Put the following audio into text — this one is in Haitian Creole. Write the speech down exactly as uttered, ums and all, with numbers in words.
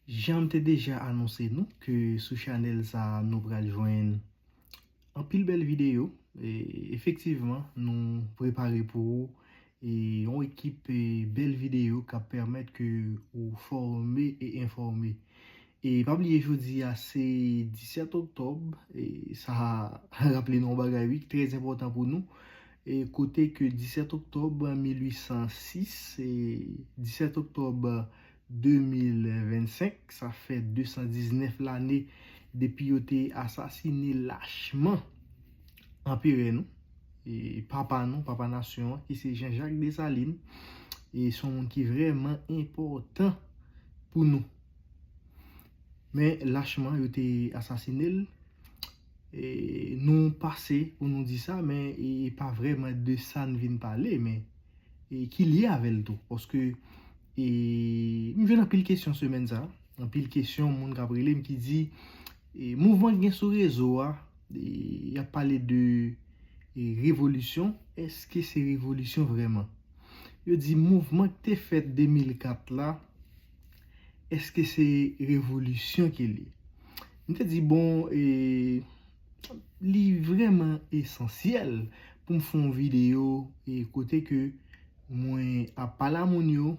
Jan m te deja anonse nou ke sou chanèl sa a, nou pral jwenn anpil bèl videyo. E efektivman, nou prepare pou ou e yon ekip e bèl videyo k ap pèmèt ke ou fòme e enfòme. E pa bliye, jodi a se disèt oktòb, e sa raple nou yon bagay, wi, ki trè enpòtan pou nou. E kote ke disèt oktòb mil uit san sis e disèt oktòb de mil vennsenk, sa fè de san diznèf lane depi yo te asasine lachman anperè nou, e papa nou, papa nasyon an, ki se Jean-Jacques Dessalines. E se yon moun ki vrèman enpòtan pou nou. Men lachman, yo te asasine l. E nou pase pou nou di sa, men e pa vrèman de sa n vin pale, men e ki lye avè l tou. Paske e m jwenn anpil kesyon semèn sa, anpil kesyon, moun k ap rele m ki di, e mouvman k gen sou rezo a, e y ap pale de e revolisyon, èske se revolisyon vrèman? Yo di mouvman k te fèt de mil kat la, èske se revolisyon ke li? M te di, bon, e li vrèman esansyèl pou m fè yon videyo e kote ke mwen ap pale a moun yo,